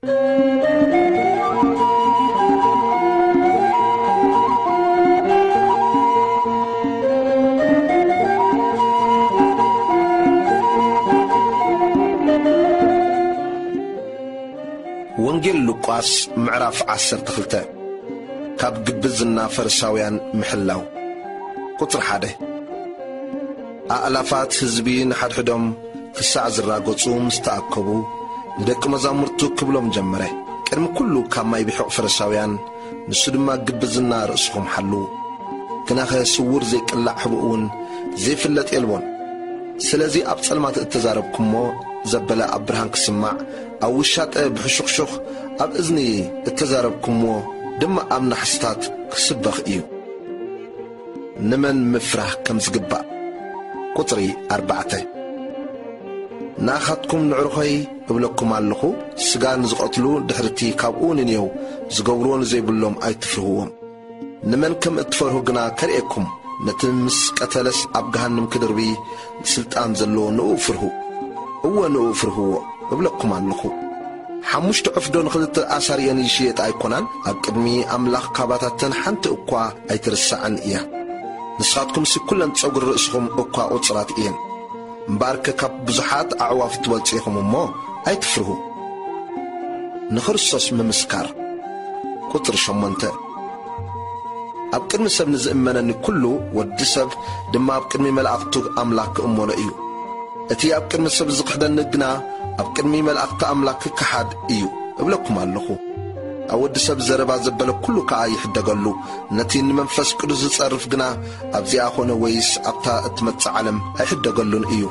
ወንጌል ሉቃስ ምዕራፍ ዓሰርተ ክልተ። ካብ ግብዝና ፈሪሳውያን ምሕላው። ቁጽሪ ሓደ። ኣእላፋት ህዝቢ ንሓድሕዶም ክሳዕ ዝራገጹ ምስ ተኣከቡ፣ ንደቂ መዛሙርቱ ክብሎም ጀመረ፣ ቅድሚ ኩሉ ካብ ማይ ቢሑቕ ፈሪሳውያን፣ ንሱ ድማ ግብዝና ርእስኹም ሓልዉ። ግናኸ ስዉር ዘይቅላዕ ህቡእ እውን ዘይፍለጥ የልቦን። ስለዚ ኣብ ጸልማት እተዛረብኩሞ ዘበለ ኣብ ብርሃን ክስማዕ፣ ኣብ ውሻጠ ብሕሹኽሹኽ፣ ኣብ እዝኒ እተዛረብኩሞ ድማ ኣብ ናሕስታት ክስበኽ እዩ። ንመን ምፍራህ ከም ዝግባእ። ቁጽሪ ኣርባዕተ። ንኣኻትኩም ንዕሩኸይ እብለኩም ኣለኹ፣ ስጋ ንዝቐትሉ ድሕርቲ ካብኡ ንንየው ዝገብርዎ ንዘይብሎም ኣይትፍርህዎም። ንመን ከም እትፈርሁ ግና ከርእየኩም፣ ነቲ ምስ ቀተለስ ኣብ ገሃንም ክድርቢ ስልጣን ዘለዎ ንኡ ፍርሁ። እወ ንኡ ፍርህዎ እብለኩም ኣለኹ። ሓሙሽተ ዕፍ ዶ ንኽልተ ኣሳር እየን ይሽየጣ ኣይኮናን? ኣብ ቅድሚ ኣምላኽ ካባታተን ሓንቲ እኳ ኣይትርሳዕን እያ። ንስኻትኩምሲ ኩለን ጸጉሪ ርእስኹም እኳ ቁጽራት እየን። እምበኣርከ ካብ ብዙሓት ኣዕዋፍ ትበልጹ ኢኹም እሞ ኣይትፍርሁ። ንክርስቶስ ምምስካር። ቁጽሪ ሸሞንተ። ኣብ ቅድሚ ሰብ ንዝእመነኒ ኩሉ ወዲ ሰብ ድማ ኣብ ቅድሚ መላእኽቱ ኣምላኽ ክእመኖ እዩ። እቲ ኣብ ቅድሚ ሰብ ዝኽሕደኒ ግና ኣብ ቅድሚ መላእኽቲ ኣምላኽ ክከሓድ እዩ እብለኩም ኣለኹ። ኣብ ወዲ ሰብ ዘረባ ዘበለ ኩሉ ከኣ ይሕደገሉ። ነቲ ንመንፈስ ቅዱስ ዝጸርፍ ግና ኣብዚኣ ኾነ ወይስ ኣብታ እትመጽእ ዓለም ኣይሕደገሉን እዩ።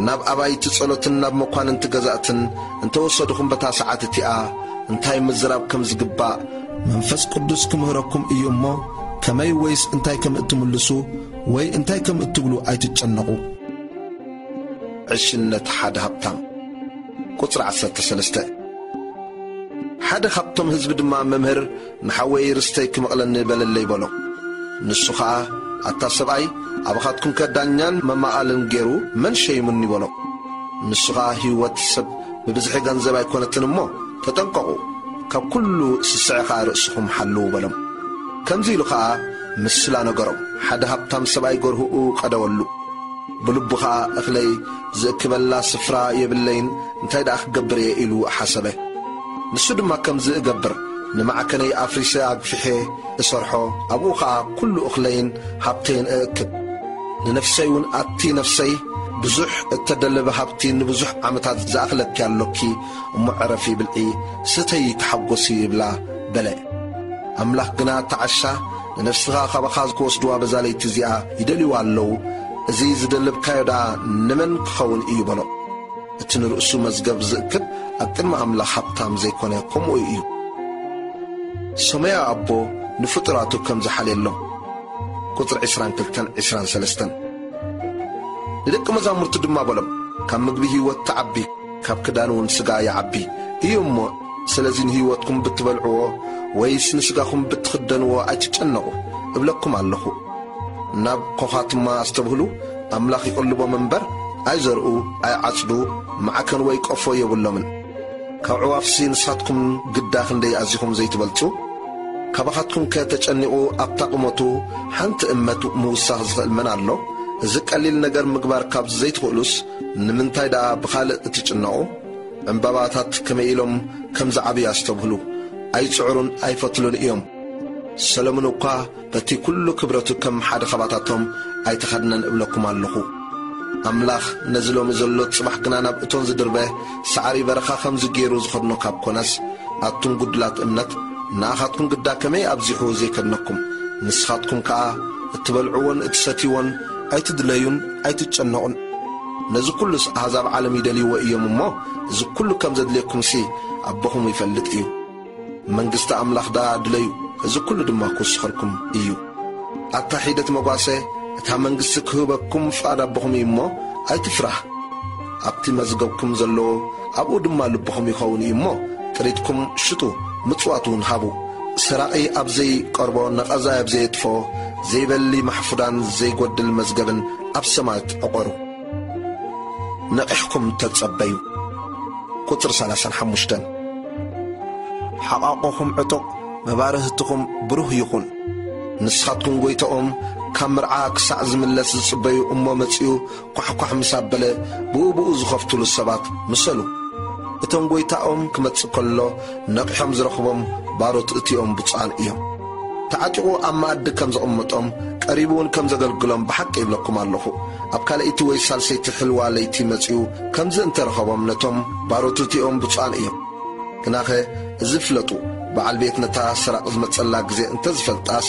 ናብ ኣባይቲ ጸሎትን ናብ መኳንንቲ ገዛእትን እንተወሰድኹም በታ ሰዓት እቲኣ እንታይ ምዝራብ ከም ዝግባእ መንፈስ ቅዱስ ክምህረኩም እዩ እሞ፣ ከመይ ወይስ እንታይ ከም እትምልሱ ወይ እንታይ ከም እትብሉ ኣይትጨነቑ። ዕሽነት ሓደ ሃብታም። ቁጽሪ ዓሰርተ ሰለስተ። ሓደ ካብቶም ህዝቢ ድማ፣ "መምህር፣ ንሓወይ ርስተይ ክመቕለኒ በለለይ" በሎ። ንሱ ኸኣ፣ "ኣታ ሰብኣይ፣ ኣባኻትኩምከ ዳኛን መማቓልን ገይሩ መን ሸይሙኒ?" በሎ። ንሱ ኸኣ፣ "ህይወት ሰብ ብብዝሒ ገንዘብ ኣይኮነትን እሞ፣ ተጠንቀቑ፣ ካብ ኩሉ ስስዐ ኸኣ ርእስኹም ሓልዉ" በሎም። ከምዚ ኢሉ ኸኣ ምስላ ነገሮም። ሓደ ሃብታም ሰብኣይ ገርሁኡ ቀደወሉ። ብልቡ ኸኣ፣ "እኽለይ ዝእክበላ ስፍራ የብለይን፣ እንታይ ደኣ ክገብር እየ?" ኢሉ ሓሰበ። ንሱ ድማ፣ "ከምዚ እገብር፣ ንማዕከነይ ኣፍሪሰ ኣግፊሐ እሰርሖ፣ ኣብኡ ኸኣ ኩሉ እኽለይን ሃብተይን እእክብ። ንነፍሰይ እውን፣ ኣቲ ነፍሰይ፣ ብዙሕ እተደለበ ሃብቲ ንብዙሕ ዓመታት ዝኣኽለኪ ኣሎኪ፣ እሞ ዕረፊ፣ ብልዒ፣ ስተዪ፣ ተሓጐሲ" ይብላ በለ። ኣምላኽ ግና፣ "እታ ዓሻ ንነፍስኻ ካባኻ ክወስድዋ በዛ ለይቲ እዚኣ ይደልይዋ ኣለዉ፣ እዚ ዝደለብካዮ ደኣ ንመን ክኸውን እዩ?" በሎ። እቲ ንርእሱ መዝገብ ዝእክብ ኣብ ቅድሚ ኣምላኽ ሃብታም ዘይኮነ ከምኡ እዩ። ሰማያዊ ኣቦ ንፍጡራቱ ከም ዝሓልየሎም። ቁጽሪ ዕስራን ክልተን ዕስራን ሰለስተን። ንደቂ መዛሙርቱ ድማ በሎም፣ "ካብ ምግቢ ህይወት ትዓቢ፣ ካብ ክዳን እውን ስጋ ይዓቢ እዩ እሞ፣ ስለዚ ንህይወትኩም ብትበልዕዎ ወይስ ንስጋኹም ብትኽደንዎ ኣይትጨነቑ እብለኩም ኣለኹ። ናብ ኮኻትማ ኣስተብህሉ፣ ኣምላኽ ይቕልቦም እምበር፣ ኣይዘርኡ፣ ኣይዓጽዱ፣ ማዕከን ወይ ቆፎ የብሎምን። ካብ ኣዕዋፍሲ ንስኻትኩም ግዳ ክንደይ ኣዚኹም ዘይትበልጹ? ካባኻትኩምከ ተጨኒቑ ኣብታ ቁመቱ ሓንቲ እመት ምውሳኽ ዝኽእል መን ኣሎ? እዚ ቀሊል ነገር ምግባር ካብ ዘይትኽእሉስ፣ ንምንታይ ደኣ ብኻልእ እትጭነቑ? ዕምባባታት ከመይ ኢሎም ከም ዝዓብዩ ኣስተብህሉ። ኣይጽዕሩን ኣይፈትሉን እዮም። ሰሎሞን እኳ በቲ ኩሉ ክብረቱ ከም ሓደ ኻባታቶም ኣይተኸድነን እብለኩም ኣለኹ። ኣምላኽ ነዚ ሎሚ ዘሎ ጽባሕ ግና ናብ እቶን ዝድርበ ሳዕሪ በረኻ ከምዚ ገይሩ ዝኸድኖ ካብ ኮነስ፣ ኣቱም ጉዱላት እምነት፣ ንኣኻትኩም ግዳ ከመይ ኣብዚሑ ዘይከድነኩም። ንስኻትኩም ከኣ እትበልዕዎን እትሰትይዎን ኣይትድለዩን ኣይትጨነቑን። ነዚ ኩሉስ ኣህዛብ ዓለም ይደልይዎ እዮም እሞ፣ እዚ ኩሉ ከም ዘድልየኩምሲ ኣቦኹም ይፈልጥ እዩ። መንግስቲ ኣምላኽ ደኣ ድለዩ፣ እዚ ኩሉ ድማ ክውስኸልኩም እዩ። ኣታ ሒደት መጓሰ፣ እታ መንግስቲ ክህበኩም ፍቓድ ኣቦኹም እዩ እሞ፣ ኣይትፍራህ። ኣብቲ መዝገብኩም ዘለዎ፣ ኣብኡ ድማ ልብኹም ይኸውን እዩ እሞ፣ ጥሪትኩም ሽጡ፣ ምጽዋት እውን ሃቡ። ሰራቒ ኣብ ዘይቀርቦ፣ ነቐዛይ ኣብ ዘየጥፍኦ፣ ዘይበሊ ማሕፉዳን ዘይጎድል መዝገብን ኣብ ሰማያት ዕቖሩ። ነቒሕኩም ተጸበዩ። ቁጽሪ ሰላሳን ሓሙሽተን። ሓቓቕኹም ዕጡቕ፣ መባርህትኹም ብሩህ ይኹን። ንስኻትኩም ጐይታኦም ካብ መርዓ ክሳዕ ዝምለስ ዝጽበዩ እሞ መጺኡ ኳሕኳሕ ምስ ኣበለ ብኡ ብኡ ዝኸፍትሉ ሰባት ምሰሉ። እቶም ጐይታኦም ክመጽእ ከሎ ነቒሖም ዝረኽቦም ባሮት እቲኦም ብፁዓን እዮም። ተዓጢቑ ኣብ መኣዲ ከም ዘቐመጦም ቀሪቡ እውን ከም ዘገልግሎም ብሓቂ ይብለኩም ኣለኹ። ኣብ ካልኣይቲ ወይ ሳልሰይቲ ሕልዋ ለይቲ መጺኡ ከምዚ እንተረኸቦም ነቶም ባሮት እቲኦም ብፁዓን እዮም። ግናኸ እዚ ፍለጡ፣ በዓል ቤት ነታ ሰራቕ ዝመጸላ ግዜ እንተ ዝፈልጣስ፣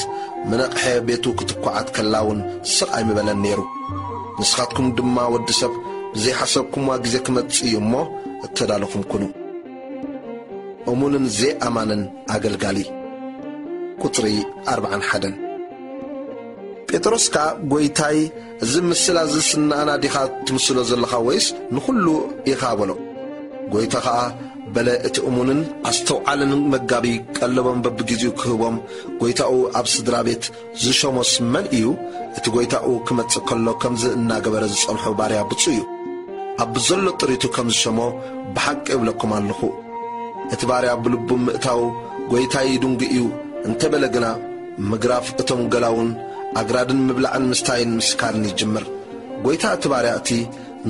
መነቕሐ ቤቱ ክትኳዓት ከላ እውን ስቕ ኣይምበለን ነይሩ። ንስኻትኩም ድማ ወዲ ሰብ ብዘይሓሰብኩምዋ ግዜ ክመጽእ እዩ እሞ እተዳለኹም ኩኑ። እሙንን ዘይኣማንን ኣገልጋሊ። ቁጽሪ ኣርብዓን ሓደን። ጴጥሮስ ከኣ፣ "ጐይታይ፣ እዚ ምስላ እዚ ስናኣና ዲኻ ትምስሎ ዘለኻ ወይስ ንኹሉ ኢኻ?" በሎ። ጐይታ ኸኣ በለ፣ "እቲ እሙንን ኣስተውዓልን መጋቢ ቀለቦም በብግዜኡ ክህቦም ጐይታኡ ኣብ ስድራ ቤት ዝሸሞስ መን እዩ? እቲ ጐይታኡ ክመጽእ ከሎ ከምዚ እናገበረ ዝጸንሖ ባርያ ብጹእ እዩ። ኣብ ዘሎ ጥሪቱ ከም ዝሸሞ ብሓቂ እብለኩም ኣለኹ። እቲ ባርያ ብልቡ ምእታው ጐይታይ ይድንጉ እዩ እንተበለ ግና፣ ምግራፍ እቶም ገላውን ኣግራድን ምብላዕን ምስታይን ምስካርን ይጅምር። ጐይታ እቲ ባርያ እቲ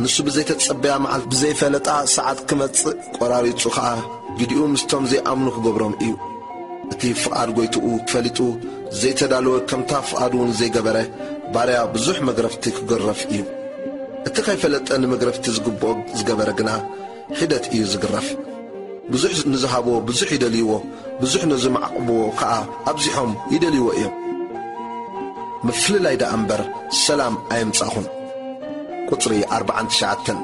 ንሱ ብዘይተጸበያ መዓልቲ ብዘይፈለጣ ሰዓት ክመጽእ ቈራሪጹ ኸኣ ግዲኡ ምስቶም ዘይኣምኑ ክገብሮም እዩ። እቲ ፍቓድ ጐይትኡ ፈሊጡ ዘይተዳለወ ከምታ ፍቓዱ እውን ዘይገበረ ባርያ ብዙሕ መግረፍቲ ክግረፍ እዩ። እቲ ከይፈለጠ ንመግረፍቲ ዝግብኦ ዝገበረ ግና ሒደት እዩ ዝግረፍ። ብዙሕ ንዝሃብዎ ብዙሕ ይደልይዎ፣ ብዙሕ ንዝማዕቕብዎ ከኣ ኣብዚሖም ይደልይዎ እዮም። ምፍልላይ ደኣ እምበር ሰላም ኣየምጻኹን። ቁጽሪ ኣርብዓን ትሽዓተን።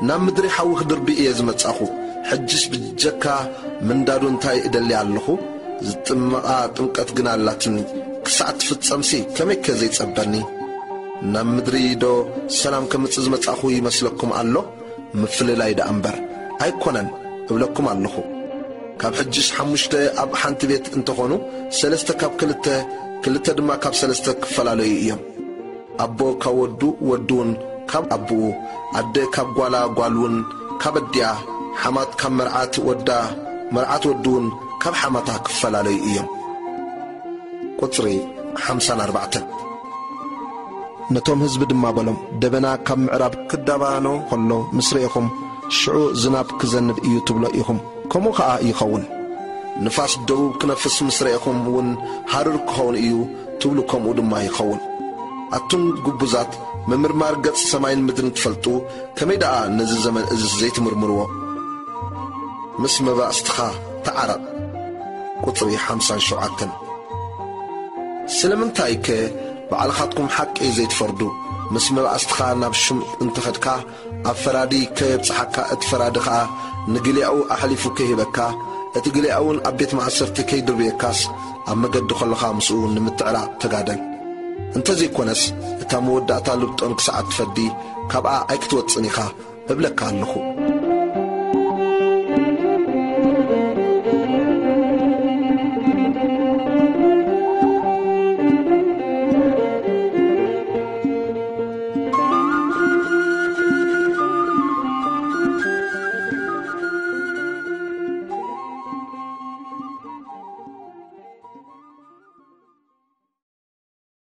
ናብ ምድሪ ሓዊ ክድርቢ እየ ዝመጻኹ። ሕጅስ ብጀካ ምንዳዱ እንታይ እደሊ ኣለኹ? ዝጥመቓ ጥምቀት ግና ኣላትኒ። ክሳዕ ትፍጸምሲ ከመይከ ዘይጸበኒ? ናብ ምድሪ ዶ ሰላም ከምጽእ ዝመጻኹ ይመስለኩም ኣሎ? ምፍልላይ ደኣ እምበር ኣይኮነን እብለኩም ኣለኹ። ካብ ሕጅስ ሓሙሽተ ኣብ ሓንቲ ቤት እንተኾኑ፣ ሰለስተ ካብ ክልተ፣ ክልተ ድማ ካብ ሰለስተ ክፈላለዩ እዮም። ኣቦ ካብ ወዱ፣ ወዱ እውን ካብ ኣቦኡ፣ ኣደ ካብ ጓላ፣ ጓል እውን ካብ ኣዲኣ፣ ሓማት ካብ መርዓት ወዳ፣ መርዓት ወዱ እውን ካብ ሓማታ ክፈላለዩ እዮም። ቁጽሪ ሓምሳን ኣርባዕተን። ነቶም ህዝቢ ድማ በሎም፣ ደበና ካብ ምዕራብ ክዳባኖ ከሎ ምስ ርኤኹም፣ ሽዑ ዝናብ ክዘንብ እዩ ትብሎ ኢኹም። ከምኡ ኸኣ ይኸውን። ንፋስ ደቡብ ክነፍስ ምስ ረኤኹም እውን፣ ሃሩር ክኸውን እዩ ትብሉ፣ ከምኡ ድማ ይኸውን። ኣቱም ግቡዛት፣ ምምርማር ገጽ ሰማይን ምድርን ትፈልጡ፣ ከመይ ደኣ ነዚ ዘመን እዚ ዘይትምርምርዎ? ምስ መባእስትኻ ተዓረቕ። ቁጽሪ ሓምሳን ሸውዓተን። ስለምንታይከ ባዕልኻትኩም ሓቂ ዘይትፈርዱ? ምስ መባእስትኻ ናብ ሹም እንተኸድካ፣ ኣብ ፈራዲ ከየብጽሓካ፣ እቲ ፈራዲ ኸኣ ንግሊያኡ ኣሕሊፉ ከይህበካ፣ እቲ ግሊያኡ እውን ኣብ ቤት ማእሰርቲ ከይድርብየካስ፣ ኣብ መገዲ ከለኻ ምስኡ ንምትዕራቕ ተጋደል። እንተዘይኮነስ፣ እታ መወዳእታ ልብጦን ክሳዕ እትፈዲ፣ ካብኣ ኣይክትወጽእን ኢኻ እብለካ ኣለኹ።